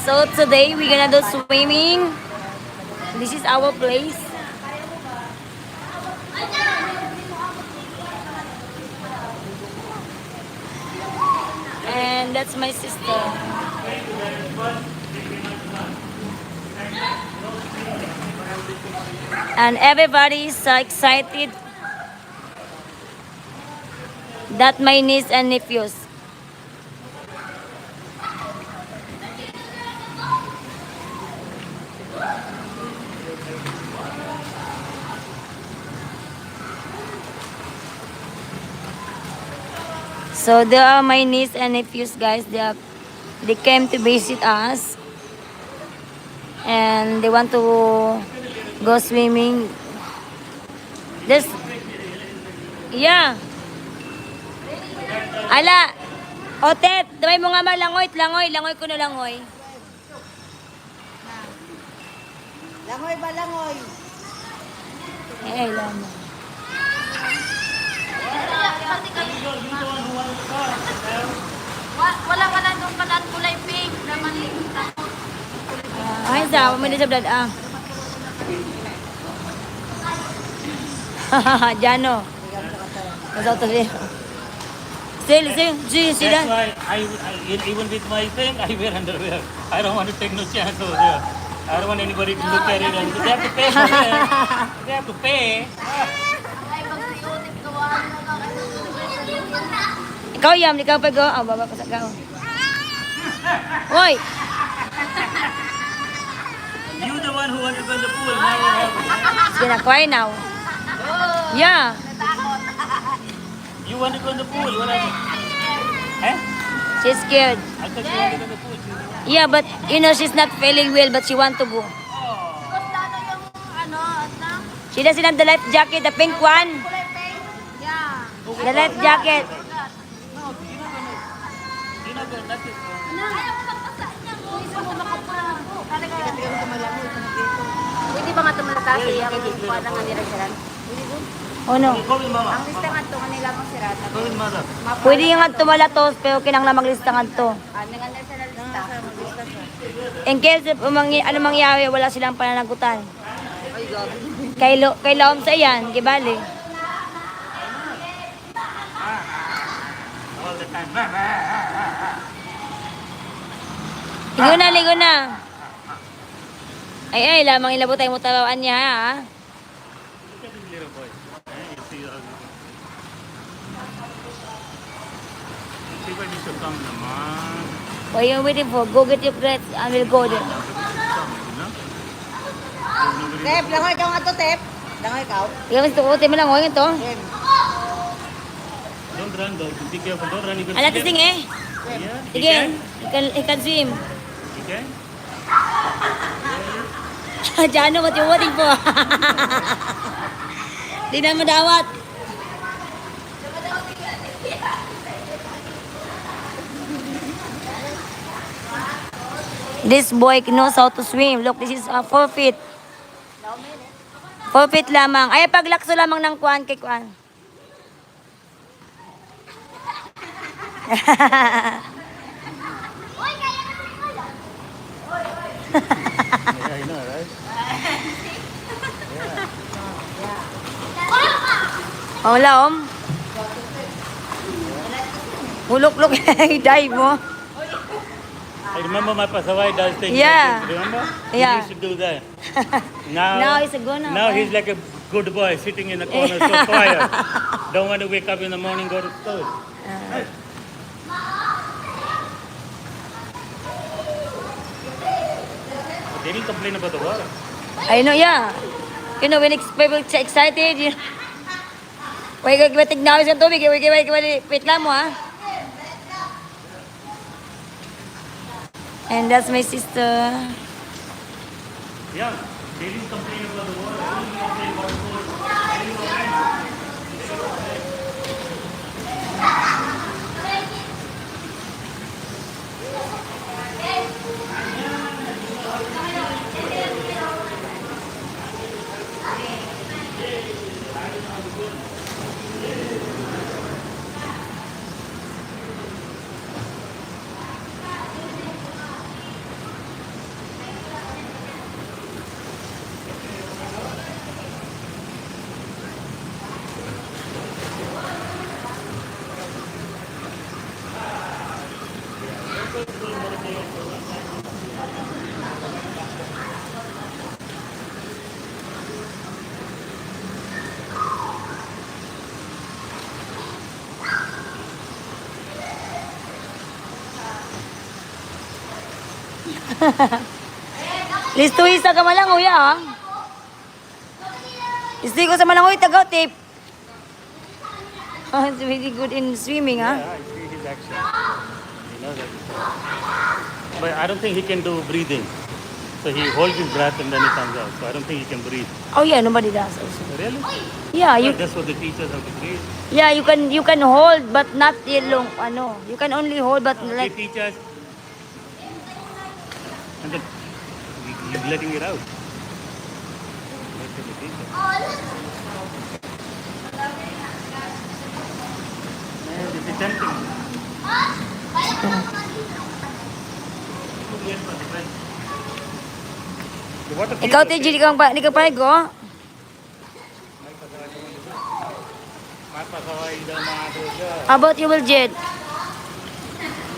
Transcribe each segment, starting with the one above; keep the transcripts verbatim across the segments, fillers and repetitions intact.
So today we're gonna do swimming. This is our place. And that's my sister. And everybody is so excited that my niece and nephews. So they are my niece and nephews, guys. They are, they came to visit us. And they want to go swimming. This, yeah. Ala, Otet, damay mu nga ma, langoy, langoy, langoy ku na, langoy. Langoy ba, langoy? Eh, langoy. Wa-, wala, wala nung kanan kulay pink. Naman. Ay, sa, may di sa blood, ah. Jano. Masautos siya. Still, still, see, see That's that? Why I, I, even with my thing, I wear underwear. I don't want to take no chance over there. I don't want anybody to look at it and they have to pay for it. They have to pay. Ikaw, Yam, ikaw pa go. Ah, baba pa sa ikaw. Oy! You the one who want to go in the pool. Now you have She's gonna cry now. Yeah. You want to go in the pool? What are you? Eh? She's scared. I thought you want to go in the pool. Yeah, but you know she's not feeling well, but she want to go. She doesn't have the life jacket, the pink one. The life jacket. Pwede ba nga tumalataas iya? Kuan na nga nila siya. Ano? Ang lista nga to, nga nila mo sira. Pwede nga tumalatos, pero kinang na maglista nga to. Ah, nga nila siya na lista. In case if mangi-, ano mangyari, wala silang pananagutan. Ay, God. Kay lo-, kay laom sa iyan, di bali. Ligo na, ligo na. Ay, ay, lamang ilabot ay mo tarawaan niya, ha? Look at this little boy. Eh, you see, uh, you see why this will come naman. What are you waiting for? Go get your plates and we'll go there. Tep, langoy ka nga to, Tep. Langoy ka. Ikaw, gusto ko, Tep, langoy nga to. Tep. Don't run, though. Be careful. Don't run. You can Ala, swim. Testing eh. Yeah, you Sige, can? He can, he can swim. You can? Diyan, what you waiting for? Di na madawat. This boy knows how to swim. Look, this is, uh, four feet. Four feet lamang. Ay, paglakso lamang ng kuan kay kuan. Yeah, I know, right? Oh, laom. Huluk-luk, dive mo. I remember my pasaway does things Yeah. like this, remember? He Yeah. used to do that. Now, Now he's a grown up, now eh? he's like a good boy sitting in the corner, so quiet. Don't want to wake up in the morning, go to school. Ah. They didn't complain about the water. I know, yeah. You know, when ex-, people get excited, you, wait, wait, wait, tignan sa tubig, wait, wait, wait, wait, wait lang mo, ha? And that's my sister. Yeah, they didn't complain about the water. They didn't complain about the cold. Listuhisa ka malang, uya, ah. Listuhisa ka malang, uy, tagaw, tip. Oh, he's really good in swimming, ah. Yeah, I see his action. He knows that. But I don't think he can do breathing. So he holds his breath and then he comes out. So I don't think he can breathe. Oh, yeah, nobody does also. Really? Yeah, you, well, that's what they teach us, how to breathe. Yeah, you can, you can hold, but not yung, ano, you can only hold, but, uh, like, they teach us And then you, you're letting it out. That's what it is. Man, this is tempting. Ikaw, T J, di ka pa, di ka pa, go? How about you, Will Jed?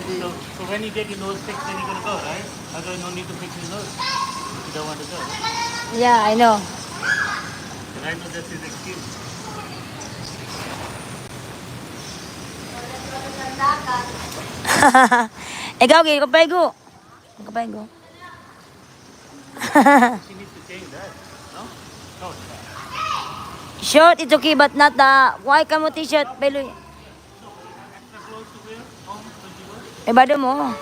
So, so when you get your nose fixed, then you're gonna go, right? Otherwise, no need to fix your nose if you don't want to go. Yeah, I know. But I know that's his excuse. Ikaw, Gil, kapay ko. Kapay ko. She needs to change that, no? Short. Short, it's okay, but not the, why ka mo t-shirt, Beloy? Extra clothes to wear home when she works? Eh, bado mo.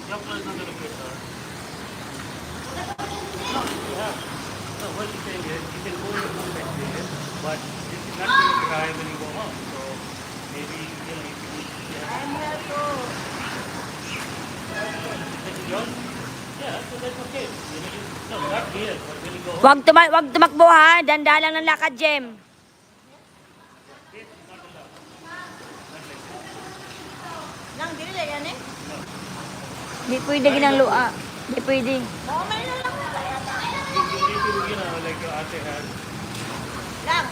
Your clothes not gonna fit her. No, you have. No, what she's saying is, you can go your home back there, but this is not gonna dry when you go home. So, maybe, you know, if you need to. I'm here too. This is yours? Yeah, so that's okay. You know, you, no, not here, but when you go home. Wag tuma-, wag tumakbo, ha? Dandan lang ng lakad, Jem. Nang dili yan eh. Di pwede ginang lua. Di pwede. Baka may na lang na kaya tayo. Lang.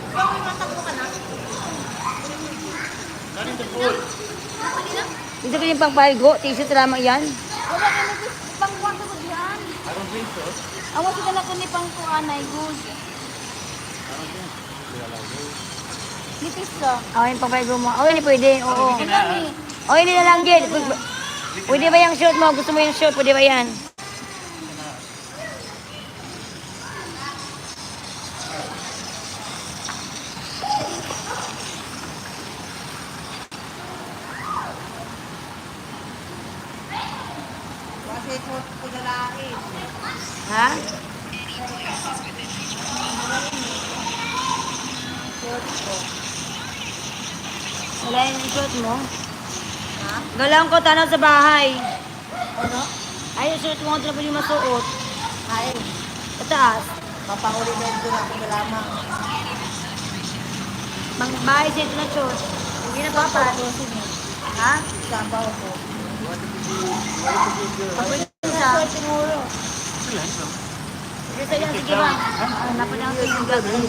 Ikaw, may matagpo ka na? Ito ka yung pangpaigo, tissue, tama yan. Wala ka na, pangkuha sa yan. Awa, sige na ko ni pangkuha, ay, good. Nipis ka. Oh, yung pangpaigo mo. Oh, hindi pwede. Oo. Wala ni. Oh, hindi na lang, Jed. Pwede ba yung short mo? Gusto mo yung short? Pwede ba yan? Kasi short ko na lain. Ha? Short ko. Wala yung short mo? Ha? Galaw ko, tanaw sa bahay. Ano? Ay, yung short mo, ito na pwede masuot. Ay. Pataas. Papauli na ito na ako na lamang. Mang bahay siya ito na short. Hindi na papa. Sabaw ko, sige. Ha? Sabaw ko. Pwede sa short siguro. Pwede sa yan, sige ba? Ah, napadang ko yung gagawin.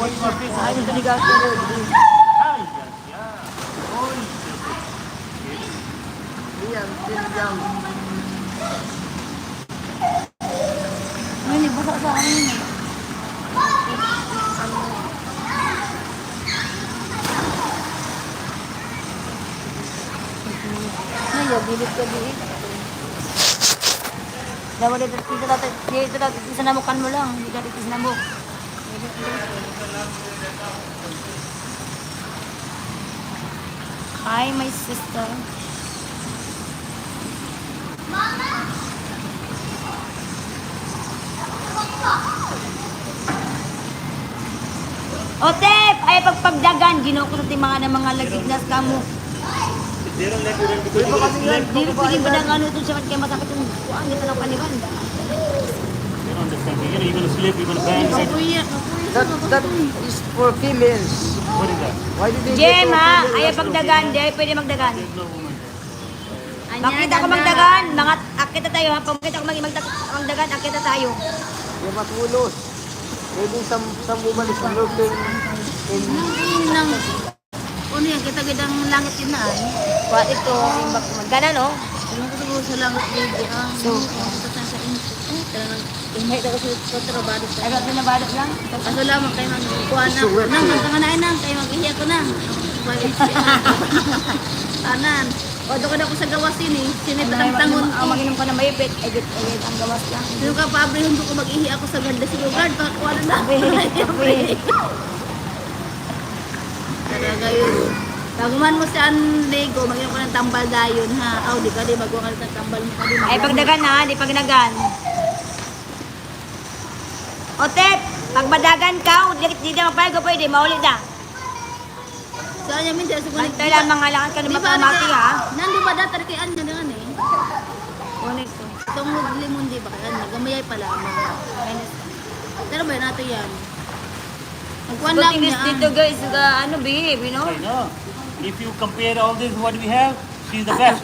Ay, yung tinigas ko. Ay, yan. Yan, yan. Ay, basa sa akin. Ay, bilis ka, bilis. Dawa dito, dito, dito, dito, dito, sa namukan mo lang. Dito, dito, sa namuk. Hi, my sister. O, Tep! Ay, pagpagdagan, Ginoo ko, sa ti mga na mga lagid nas kamu. Di pwede ba daw ano ito siya, kaya masakit yung kuan, di talaga kaniwan. You don't understand. You're gonna, you're gonna slip, you're gonna bang. Kapuya, kapuya. That, that is for females. What is that? Why did they Jem, make for ha? Female Ayaw restroom? Pagdagan, di pwede magdagan. There's no woman there. Makita ko magdagan, mga, akita tayo ha, pag makita ko mag-, magdag-, magdagan, akita tayo. Yeah, but who knows? Maybe some, some woman is lurking in. Nang, nang, ano yan, kita gidang langit yun na, ay. Wa, ito, yung mag-, magana, no? Ano ko siguro sa langit, baby, ah. So, ano ko sa, sa init? Eh, talagang, eh, may daw kasi sa trabaho sa. Ay, ba, pinabado lang? Kaso lamang kayo magkuha na. Nang, nang, nang, nang, kayo mag-ihi ako na. Tanan. O, doon ka na ako sa gawas ini. Sinitan ang tangon ko. Ang mag-inom ka na maipit, agit-agit ang gawas lang. Yung kapabrihon ko, mag-ihi ako sa ganda sa lugar. Baka kuha na na. Kape, kape. Talaga yun. Bago man mo siya ang ligo, mag-inom ka ng tambal dayon, ha? Aw, di ka, di, bago ka ng tambal mo ka, di. Ay, pagdagan, ha? Di pagdagan. Otet, pag madagan ka, di, di na magpayag, pwede, mauli na. Saan niya minsan sa kulit? Bantay lamang, halangan ka naman pamati, ha? Nandun ba dati kay Anya na nga, eh? Kunik ko. Itong limon, di ba? Kaya nagamiyay pala. Pero ba natin yan? Nagkuhan lang niya. Dito, guys, ga, ano, behave, you know? I know. If you compare all this, what we have, she's the best.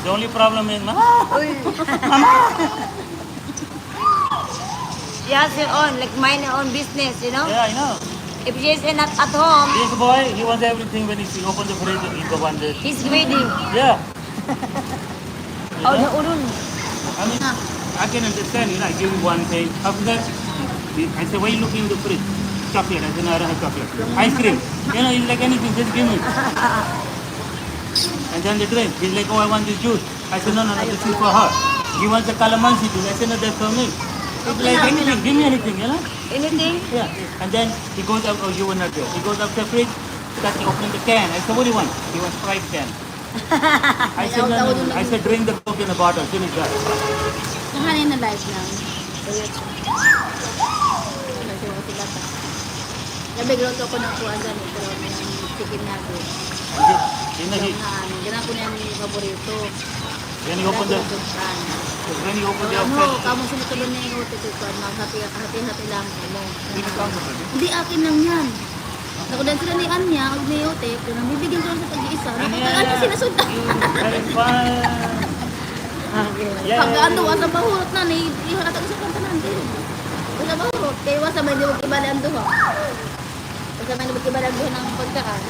The only problem is, Mama! Uy. Mama! She has her own, like, mind her own business, you know? Yeah, I know. If she is not at home, this boy, he wants everything. When he open the fridge, he go on this. He's greedy. Yeah. Oh, the urun. I mean, I can understand, you know, I give you one thing. After that, I say, "Why you looking in the fridge?" "Chocolate." I said, "No, I don't have chocolate." "Ice cream." You know, he's like, "Anything, just give me." And then they drink. He's like, "Oh, I want this juice." I said, "No, no, no, this is for her." He wants the calamansi juice. I said, "No, that's for me." He's like, "Anything, give me anything, you know?" Anything? Yeah. And then he goes up, oh, you were not there. He goes up to the fridge, starts opening the can. I said, "What do you want?" He wants Sprite can. I said, "No, no, no." I said, "Drink the Coke in the bottle, finish that." Nakanin na live lang. Diretso. Diretso sila pa. Sabi, luto ko ng kuwan dyan, eh, pero may chicken nugget. Hindi, hindi na, hindi. Yung naan, ganun ko na yung paborito. Then you open the, then you open the outside. Ano, kamu sumutulo na yung utot ko, ano, hati, hati, hati lang, ano. Hindi, akin lang yan. Nakudan sila ni Anya, ang may utot, kung nabibigyan ko lang sa tag-iisa, nakakaya na sinasundan. Very fun. Pag ano, asa bahurot na, ni, iharap sa kantanan, di. Asa bahurot, kaya wasa may di mo kibali ang duha. Basta may nabagkibaran doon ng pagkaan.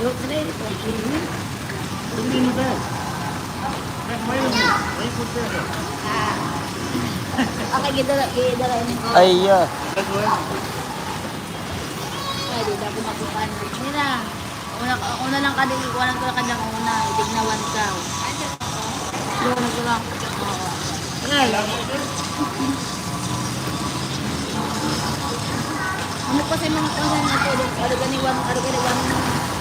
Yung sila yun ito. Hindi mo ba? Why you put there? Ah. Okay, gidala, gidala ini ko. Ay, yeah. Ay, di na ako makukuha nila. Una, una lang kadi, kuha lang ko lang kanyang una. Itignawan ka. Yun, nagdala. Oo. Ayan. Ano pa sa mga kuha na ito? Ano gani one, ano gani one,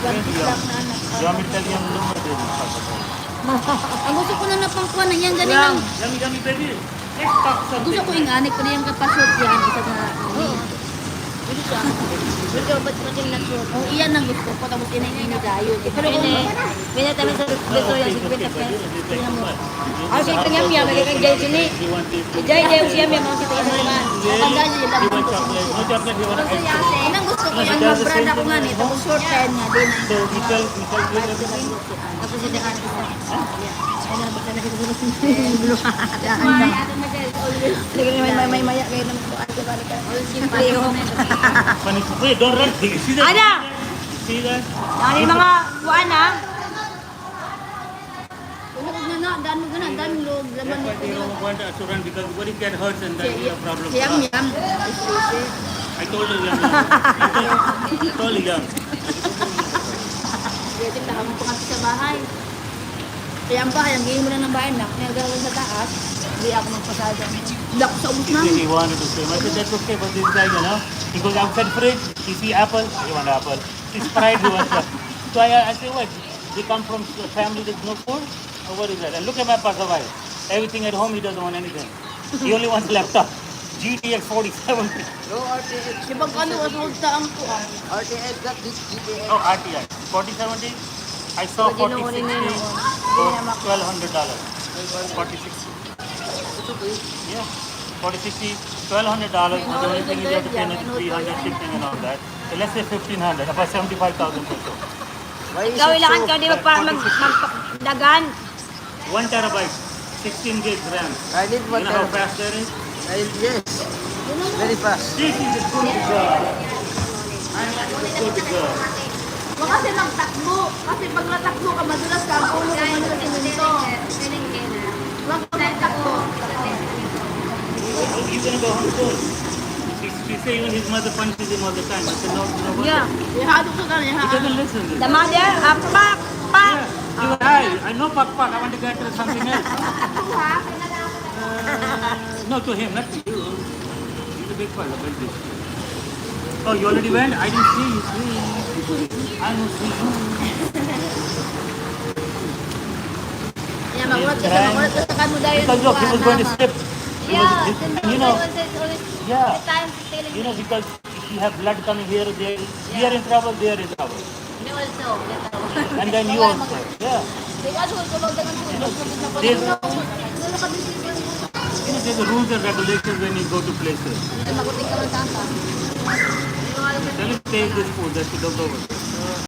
one piece lang na anak? Gamit na yung lumad din. Ang gusto ko na napangkuha na yan, gani lang. Yummy, yummy, baby. Gusto ko yung anik ko na yung kapasok yan, isa na, ano. Gusto siya. Gusto, ba't ko din nag-shoot? Oh, iyan ang gusto ko, tapos inay ini dayo. Pero kung, minata namin sa gusto yan, singkwenta pesos. Tingnan mo. Ang sito niya, miya, may kang Jay sini. Si Jay, Jay, siya, miya, mga sito niya naman. Ang ganda niya, lagi ng gusto ko. Ang gusto ko, yung mga brand ako nga, nito, short time nga, di na. Tapos hindi ka. Ano ba ka na? Sige, may, may, may maya, kaya naman po, ano, balikan. Wait, don't run. You see that? Ada! You see that? Dami mga kuan, ah. Ano na, dami ka na, dami loob, laman. That's why they don't want us to run, because what if that hurts and then we have problem? Yam, yam. I told you, yam. I told you, yam. Pwede na kami pangatlo sa bahay. Kaya ang bahay, ang gawin mo na ng bahay na, kaya gawin sa taas, hindi ako magpasada. Hindi ako sa ubos namin. He wanted to swim. I said, "That's okay, but this guy, you know, he goes outside fridge, he see apple, he want apple. He Sprite, he wants that." So I, I say, "What? They come from a family with no food? Or what is that?" And look at my passerby. Everything at home, he doesn't want anything. He only wants a laptop. G T X forty seventy. No, R T X. Di ba ano, ano, ang kuan? R T X, that is G T X. Oh, R T X. Forty seventy, I saw forty sixty for twelve hundred dollars. Forty sixty. It's okay. Yeah. Forty sixty, twelve hundred dollars, but the only thing is you have to pay another three hundred shipping and all that. So let's say fifteen hundred, about seventy-five thousand peso. Why is it so bad? Ikaw, ilangan ka, di ba, para mag-, magdagan? One terabyte, sixteen gigs RAM. I need one terabyte. You know how fast that is? I, yes. Very fast. This is the good girl. I like the good girl. Huwag kasi magtakbo. Kasi pag natakbo ka, madulas ka, ang ulo mo, madulas yung ganito. Huwag ka magtakbo. You're gonna go home soon. She, she say even his mother punishes him all the time. I said, "No, you know what?" Yeah. Ihadok sa kanya, ha? He doesn't listen to me. The mother, a pak! Pakpak. Yeah. You, I, I know Pakpak. I want to get something else. Uh, no, to him, not to you. He's a big fella, very big. Oh, you already went? I didn't see you. See, I don't see you. Yeah, magulat ka sa, magulat ka sa kanu dahil because look, he was going to slip. He was, you know, yeah. You know, because if you have blood coming here, there, we are in trouble, they are in trouble. And then you also. Yeah. There's, you know, there's a rules and regulations when you go to places. Let me take this food, that's the double.